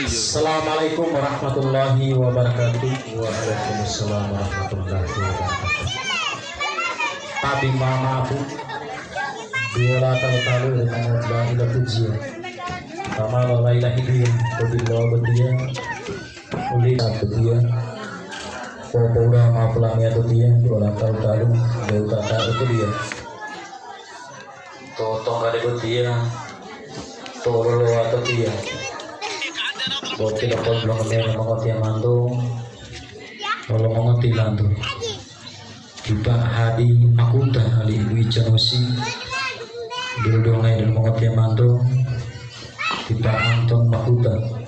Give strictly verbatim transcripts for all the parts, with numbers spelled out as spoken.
Assalamualaikum warahmatullahi wabarakatuh. Waalaikumsalam warahmatullahi wabarakatuh. Tabi mama aku, dua lata talu dengan la ilaha pujian. Kamala la ilaha illallah, wabillahi wabillahi. Uli satu dia. Popoura ma pulangnya tu dia, dua lata talu, dua lata itu dia. To tonggade botiya, to lolowa to tiya. Boti lopodulohe lo mongotiyamanto, wolo mongotilanto. Tipa Hadi Makuta ali Ibu Ica Nosi, duludungai lo mongotiyamanto, Tipa Anton Makuta.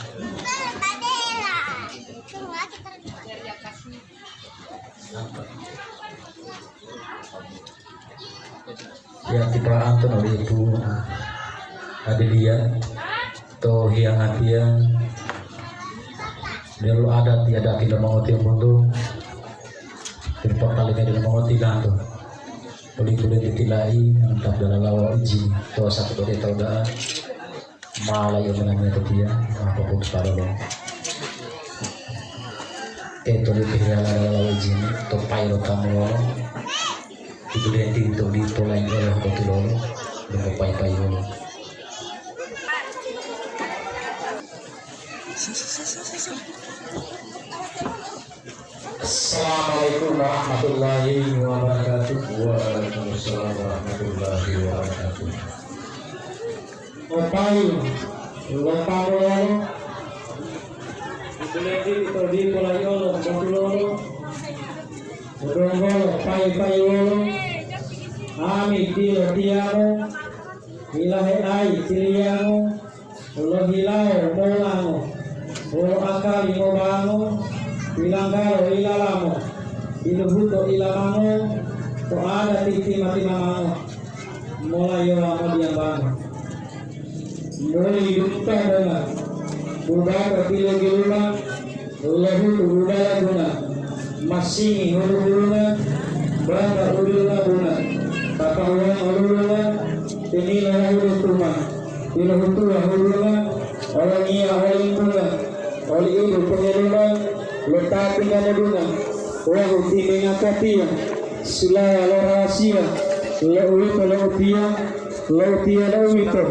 Ya, tipa Anton oli Ibu Adelia to hiyangatiya, delo adat ya daki lo mongotiyombuto, tipa kali ngede lo mongotilanto. Oli pule titilai, entah dalalawa ijin, to satu kode tau da'a. Malai omenamiya to tiya, maka potu padolo. Teto lipi hiyala lalawa ijini, to pai lo tamu lolo. Ibu lenti to lipo lai olo botulolo, demo pai-pai lolo. Assalamualaikum warahmatullahi wabarakatuh. Waalaikumsalam warahmatullahi wabarakatuh. Opayu, lopamulolo, ibuleti ito dipo layolo, botulolo, donggolo, payi-payiwolo, ami tilo tiyamo, ilahe ayi tiliyamo, lohilawo molango, wolo akali mobango, ilanggalo ilalamo, iluhuto ilamango, to adati tima-timamango. Mola yola modiyambanga. Muli dupa dona, bubaka pilogeluma, lohutu budala duna, masingi hulu-hulunga, bata udulunga duna, tapahuwanga hululunga, tinila wahudu tuma, pilohutuwa hulunga, olongiya olimpunga, oli idu pongeluma, lo ta tingga modunga, wahu timenga kopiya, sulawa lo rahasiya, lo uwito lo utiya, lo utiya lo uwito,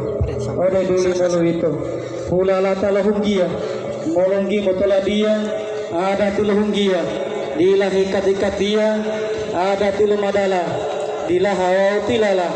ode duli moluwito. Hulalata lo hunggiya, molunggi motoladiya, adati lo hunggiya, dila hikat-hikatiya, adati lo madala, dila hawawu tilala.